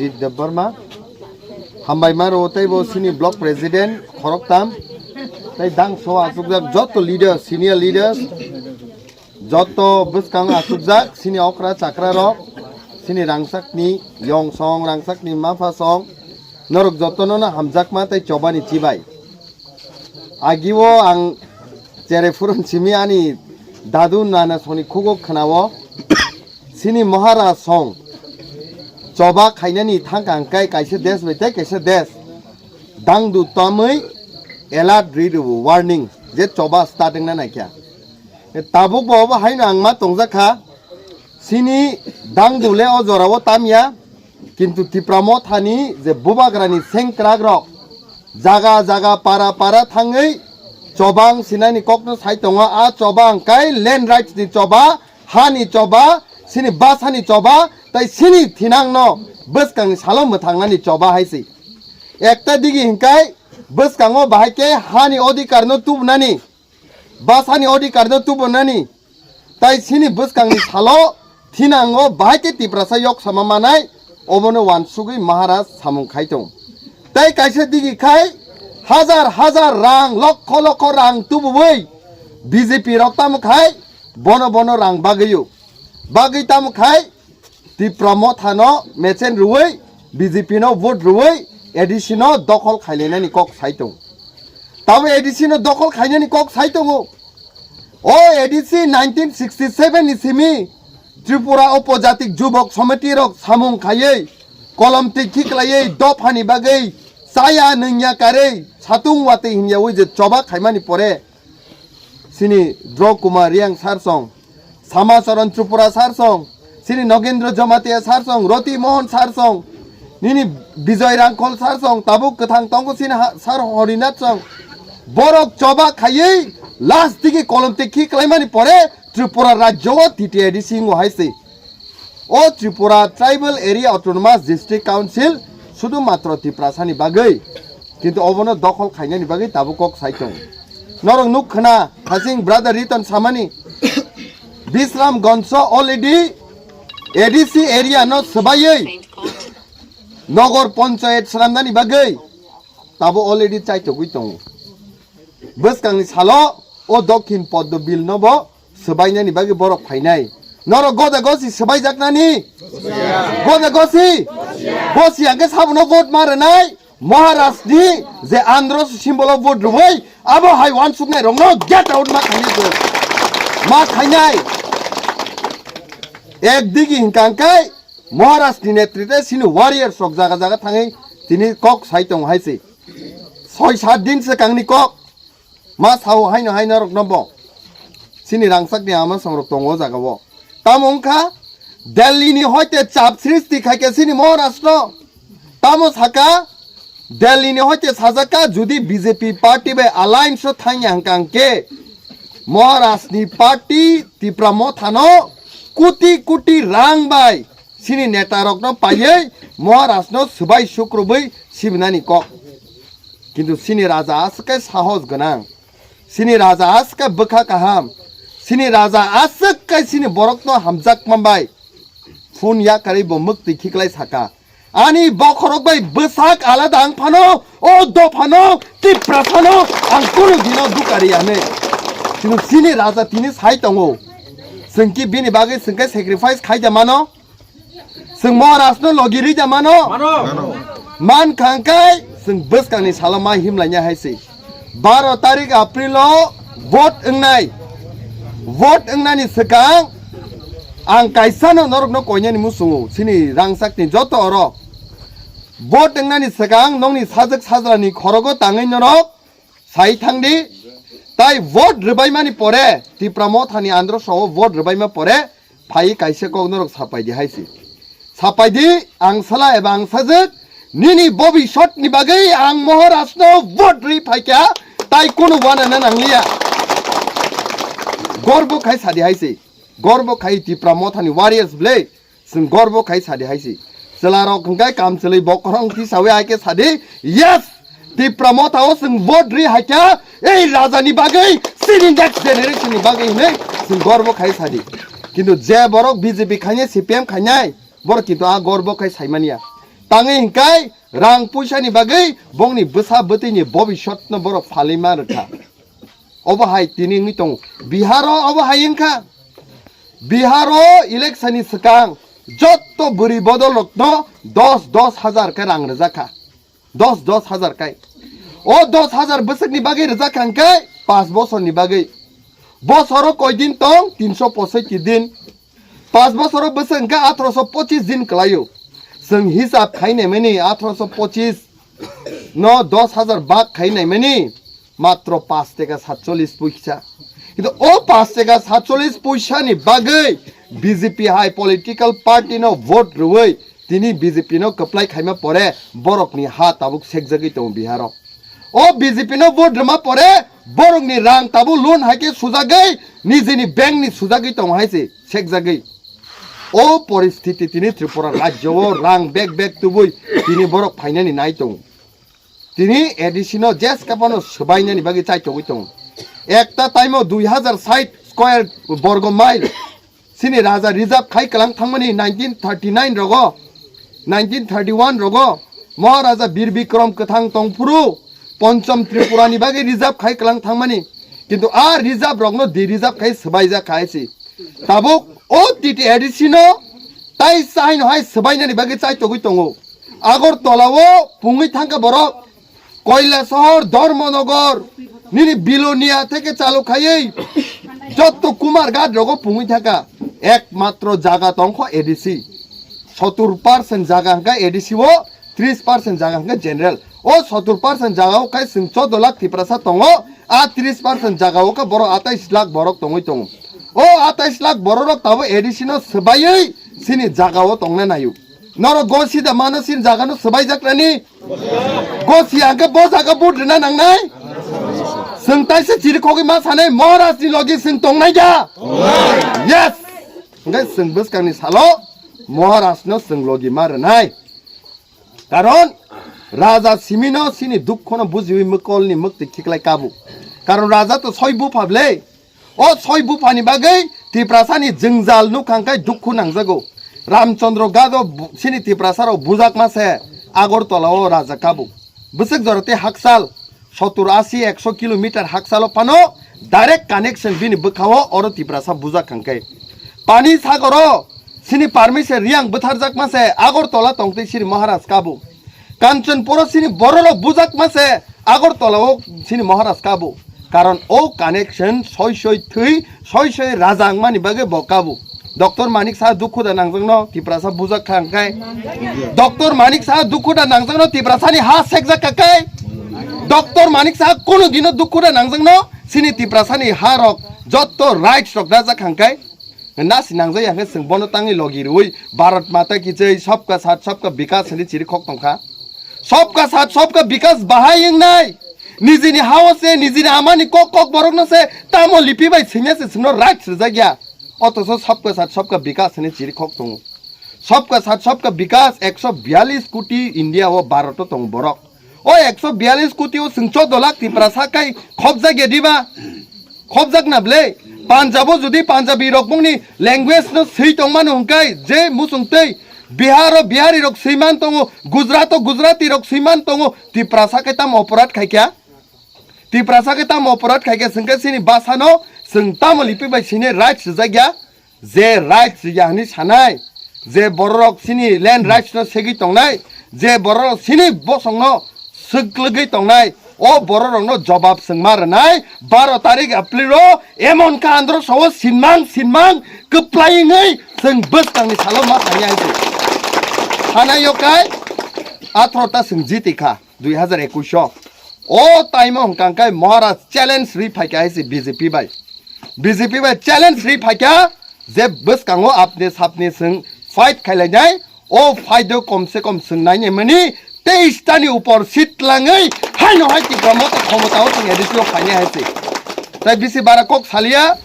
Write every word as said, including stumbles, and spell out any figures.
Debbarma. Hambai maro tei bo sini block president khoroktam. Tei dangso asukjak joto leaders, senior leaders, joto bwskango asukjak sini okra chakra rok, sini rangchakni yong song, rangchakni mapha song, norok jotono no hamjakma tei chobani chibai. Agio ang cherai phurun simi ani dadu nana soni khugo khwnao. Sini Maharaj song choba khainani thangka hwnkhe kaisa des bai tei kaisa des dangdu tamwi alert ri rwo, warning, je choba starting na naikha. Tabuk bo obo haino ang ma tongjak kha. Sini dangdu le o jorao tamya, kintu Tipra Mothani je bubagrani sengkrak rok jaga jaga para para thangwi chobang sinani kokno sai tongo. A chobang kai land rights ni choba, hani choba, sini basani choba, tai sini thinangno bwskangni salo mwthangnani choba hai se. Ekta digi hinkai bwskango bahai khe hani odhikar no tubunani, basani odhikar no tubunani, tai sini bwskangni salo thinango bahai khe Tiprasa yok sama manai, obono wansugwi Maharaj samung khai tong. Tai kaisa digi khai hajar hajar rang, lokho lokho rang tubuwi B J P rok tamo khai bono bono rang bagwiyo. Bagwi tamo khai Tipra Mothano mechen rwui, B J P no vote rwui, A D C no dokhol khailainani kok sai tong. Tamo A D C no dokhol khainani kok sai tongo. O A D C nineteen sixty seven ni simi Tripura Upojatik Jubok Somiti rok samung khaiwi, kolom twi khiklaiwi dophani bagwi chaya nungya karwi satung watwi himyawi je choba khaimani pore, sini Dro Kumar Riang sar song, Sama Charan Tripura sar song, sini Nogendra Jamatia sar song, Roti Mohan sar song, nini Bijoy Rangkhol sar song, tabuk kwthang tongo sini ha-, sar Horinath song. Borok choba khaiwi last digi kolom twi khiklaimani pore Tripura rajyo o T T A D C hingo hai se. O Tripura Tribal Area Autonomous District Council sudu matro Tiprasani bagwi, kintu obono dokhol khainani bagwi tabuk kok sai tong. Norok nuk khna, hasing brother Riton samani, Bisramganj o already A D C area no swbaiwi Nogor Panchayat swnamnani bagwi tabo already chaitogwi tongo. Bwskangni salo o Dokhin Poddo Bill no bo swbainani bagwi borok phainai. Norok goda gosi swbaijaknani? Goda gosi? Gosi hwnkhe sabono vote ma rwnai? Maharaj ni je andro symbol o vote rwui abo hai wansuknai rokno get out ma khainai je. Ma khainai. Ek digi hinkha hwnkhe Maharaj ni netrite sini warriors rok jaga jaga thangwi tini kok sai tongo hai se. Soi sat din swkangni kok. Ma sao haino hai norokno bo. Chini rangchakni ama songrok tongo o jagao. Tamo wngkha Delhi ni hoite chap srishti khaikhe chini Maharashtra. Tamo saka Delhi ni hoite sajak kha jodi B J P party bai alliance o thangya hwnkha hwnkhe Maharashtra ni party Tipra Motha no koti koti rang bai chini neta rokno paiwi Maharashtra no swbai sukrubwi sibinani kok. Kintu chini raja aswk khe sahos gwnang, chini raja aswk khe bwkha kaham, chini raja aswk khe chini borokno hamjakma bai phone yakarwi bo mwktwi khiklai saka, "Ani bokhorok bai bwsak alada ang phano, o dophano, Tiprasano ang kunu dino dukari ya hinwi." Kintu chini raja tini sai tongo, chwng ki bini bagwi chwng khe sacrifice khai da mano? Chwng Maharashtra no logi rwi da mano? Mano. Man kha hwnkhe chwng bwskangni salo ma himlaina hai se. Baro tarik April o vote wngnai. Vote wngnani swkang ang kaisa no norok no koinani muchungo. Chini rangchak ni joto oro vote wngnani swkang nokni sajwk sajla ni khorogo tangwi norok sai thangdi, tai vote rwbaimani pore, Tipra Mothani andro sao vote rwbaima pore, phai kaisa kok norok sapaidi hai se. Sapaidi, ang sala eba ang sajwk, nini bobisotni bagwi ang Maharashtra vote rwi phaikha, tai kunu wana na nangliya. Gorbo khai sadi hai se. Gorbo khai Tipra Mothani warriors ble. Chwng gorbo khai sadi hai se. Chwla rok hwnkhe kam chwlwi bokhorok wngthi sawi hai khe sadi, "Yes! Tipra Motha o chwng vote ri hai kha, ei raja ni bagwi, chini next generation ni bagwi," hinwi chwng gorbo khai sadi. Kintu je borok B J P khainai, C P M khainai, borok kintu a gorbo khai saimaniya. Tangwi hwnkhe rang puisani bagwi bongni bwsa bwtwini bobisotno borok phalwi ma rwkha. Obo hai tini wngwi tongo. Biharo obo hai wngkha. Biharo election ni swkang jotto bwrwi bodol rokno dos dos hajar khe rang rwjakha. Dos dos hajar kai. O dos hajar bwswkni bagwi rwjakha hwnkhe panch bosorni bagwi. Bosoro koi din tong? Tinsho posoiti din. Panch bosoro bwswk hwnkhe athroso pochis din kwlaio. Chwng hisab khai naimani athroso pochis no dos hajar bak khai naimani matro panch teka satchollis poisa. Kintu o panch teka satchollis poisa ni bagwi B J P hai political party no vote rwui tini B J P no kwplai khaima pore borokni ha tabuk sekjagwi tongo Biharo. O B J P no vote rwma pore borokni rang tabuk loan hai khe sujagwi nijini bank ni sujagwi tongo hai se sekjagwi. O poristhiti tini Tripura rajyo o rang bag bag tubui tini borok phainani nai tongo. Tini A D C no jeska phano swbainani bagwi chai tongwi tongo. Ekta taimo dui hajar sait square borgo mile. Chini raja reserve khai kwlang thangmani nineteen thirty nine rogo, nineteen thirty one rogo Maharaja Bir Bikram kwthang tongphuru Ponchom Tripura ni bagwi reserve khai kwlang thangmani. Kintu a reserve rokno de reserve khai swbaijak khai si. Tabuk o T T A D C no tai chai no hai swbainani bagwi chai togwi tongo. Agartala o pungwi thangkha borok. Koilasahar, Dharmanagar, nini Bilonia theke chalu khaiwi jotto Kumarghat rogo pungwi thangkha. Ekmatro jaga tongkho A D C. Sottur percent jaga hwnkhe A D C o, tris percent jaga hwnkhe general. O sottur percent jaga o khai chwng choudo lakh Tiprasa tongo, a tris percent jaga o khe borok atais lakh borok tongwi tongo. O atais lakh borok rok tabuk A D C no swbaiwi chini jaga o tongna naio. Norok gosi da mano chini jaga no swbaijakrani. Gosi hwnkhe bo jaga vote rwna nangnai. Chwng taisa chirikhogwi ma sanai Maharaj ni logi chwng tongnai da? Yes. Hwnkhe chwng bwskangni salo Maharaj no chwng logi ma rwnai. Karon raja simino chini dukhono bujiwi mokolni mwktwi khiklai kabu. Karon raja to soi bupha ble. O soi buphani bagwi Tiprasani jwngjal nukha hwnkhe dukhu nangjago. Ramchandra Gado bu-, chini Tiprasarok bujakma se Agartala o raja kabu. Bwswk jora tei hakchal sottur ashi ekso kilometer hakchalo phano direct connection bini bwkhao oro Tiprasa bujak hwnkhe. Pani sagoro chini Parmeswar Riyang bwtharjakma se Agartala tongtwi siri Maharaj kabu. Kanchanpuro chini bororok bujakma se Agartala o chini Maharaj kabu. Karon o connection soi soi thwi, soi soi raja wngmani bagwi bo kabu. Doctor Manik Saha dukhu da nangjakno Tiprasa bujak kha hwnkhe. Doctor Manik Saha dukhu da nangjakno Tiprasani ha sekjak kha khe. Doctor Manik Saha kunu dino dukhu da nangjakno chini Tiprasani ha rok jotto rights rok rajak kha hwnkhe. Nasi nangjak ya hwnkhe chwng bono tangwi logi rwui Bharat Mata ki jai, sabka saath sabka vikas hwnwi chirikhok tongkha. Sabka saath sabka vikas bahai wngnai. Nijini hao se, nijini amani kok kok borokno se tamo lipi bai sengya se chwngno rights rwjak ya. Otoso sabka saath sabka vikas hwnwi chirikhok tongo. Sabka saath sabka vikas ekso biyalish koti India o Bharat o tongo borok. O ekso biyalish koti o chwng choudo lakh Tiprasa kai khobjak ya diba? Khobjak na ble? Punjab o jodi Punjabi rok bongni language no swi tongmano hwnkhe je muchung tei Bihar o Bihari rok swiman tongo, Gujarat o Gujarati rok swiman tongo, Tiprasa khe tamo oporad khaikha? Tiprasa khe tamo oporad khaikha chwngkhe chini basa no chwng tamo lipi bai sini rights rwjak ya? Je rights ya hwnwi sanai, je bororok chini land rights no segwi tongnai, je bororok chini bosongno swklwgwi tongnai, o bororokno jobab swngma rwnai. Baro tarik April o emon kha andro sao sinmang sinmang kwplai wngwi chwng bwskangni salo ma thangya hai se. Hanayo kai athro ta chwng jiti kha. Dui hajar ekush o. O time o hwnkha hwnkhe Maharaj challenge ri phaikha hai se B J P bai. B J P bai challenge ri phaikha je bwskango apne sapne chwng fight khailainai. O fight o kom se kom chwng nainai mani teis tani upor sit langwi haino hai Tipra Motha khomota o chwng A D C o phainai hai se. Tai bisi bara kok salia.